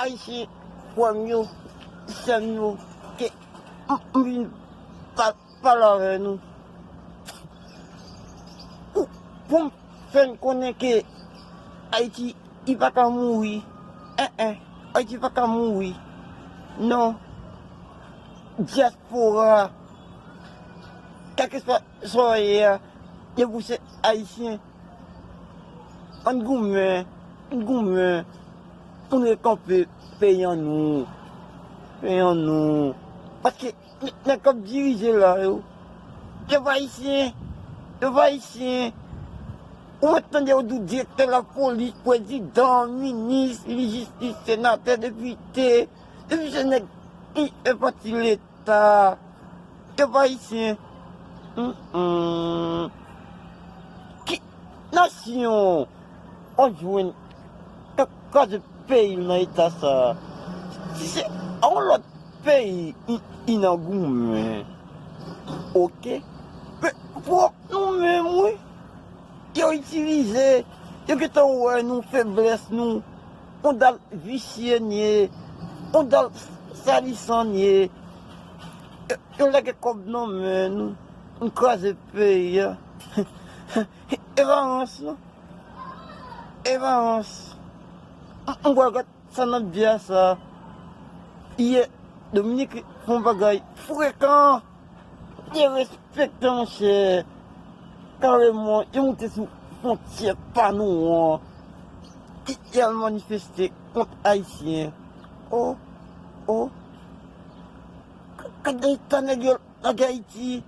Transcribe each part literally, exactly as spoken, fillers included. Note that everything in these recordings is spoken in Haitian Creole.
Ayisyen, frè m yo, sè m yo, ke m, m vin pa-, pale avè nou. Pou, pou m fè n konnen ke Ayiti, li pa ka mouri. En, en, Ayiti pa ka mouri. Non. Dyaspora, kèlkeswa sa w ye a, depi w se Ayisyen, ann goumen, ann goumen pou n rekanpe peyi an nou, peyi an nou. Paske nè-, nèg k ap dirije la yo, yo pa ayisyen, yo pa ayisyen. Ou mèt tande yo di w direktè lapolis, prezidan, minis, lajistis, senatè, depite, depi se nèg ki fè pati Leta. Ta, yo pa ayisyen. Hum, hum. Ki nasyon w jwenn k ap kraze peyi l nan eta sa a? Si se yon lòt peyi, i, i nan goumen. Oke. Men, pwòp nou menm, wi. Yo itilize, yo gentan wè nou feblès nou. On dal visye n ye, on dal salisan n ye. Yo, yo lage kòb nan men nou, nou kraze peyi a. Evarans non. Evarans. M, m pral gad sa nan byen sa. Yè, Dominik fè yon bagay frekan. Derespektan, monchè. Kareman, yo moute sou fwontyè pa nou an. Y, y al manifeste kont Ayisyen. Oh, oh. K, gade eta nèg yo lage Ayiti.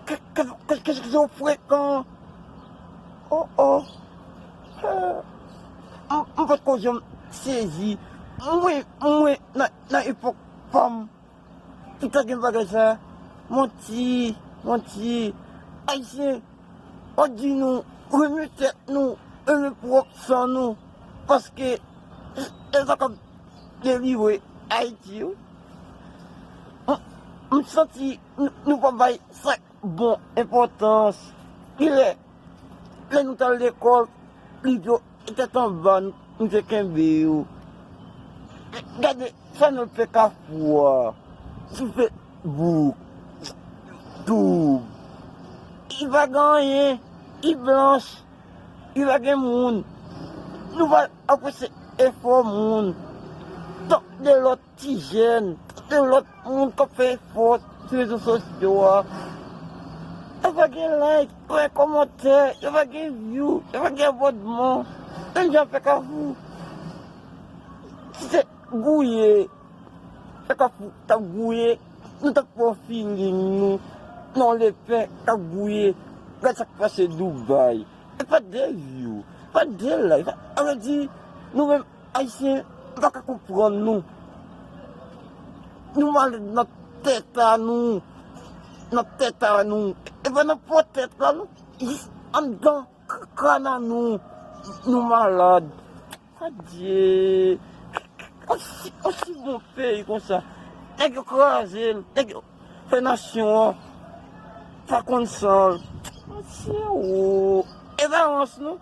Ke, ke, ke, ke, ke yo frekan. Oh, oh. Eh, m, m potko janm sezi. Mwen, mwen, nan, nan epòk pa m, ki ta gen bagay sa. Manti, manti. Ayisyen, pa di nou, renmen tèt nou, renmen pwòp san nou. Paske, e sa k ap delivre Ayiti, wi. M, m santi nou, nou pa bay sa k bon enpòtans. Kilè, lè nou t al lekòl, liv yo tèt anba, nou, nou te kenbe yo. Gade sa nou fè Kafou a, sou Facebook, YouTube. Li pa gen anyen, li blanch, li pa gen moun. Nou pa apresye efò moun. Tank de lòt ti jèn, de lòt moun k ap fè efò sou rezo sosyo a. Yo pa gen like, yo pa gen kòmantè, yo pa gen view, yo pa gen abònman. Menm jan fè Kafou. Si se gouye, fè Kafou t ap gouye, nou t ap pran feeling nou nan lepè k ap gouye. Gad sa k pase Dubai. E pa de view, pa de like. Sa vle di, nou menm Ayisyen, nou pa ka konprann nou. Nou malad nan tèt a nou. Nan tèt a nou. E pa nan po tèt la, non. Jis anndan k-, kràn an nou. Nou malad. Adye. Osi, osi bon peyi konsa. Nèg yo kraze l. Nèg yo fè nasyon an pa konn san l. Adye, o. Evarans, non.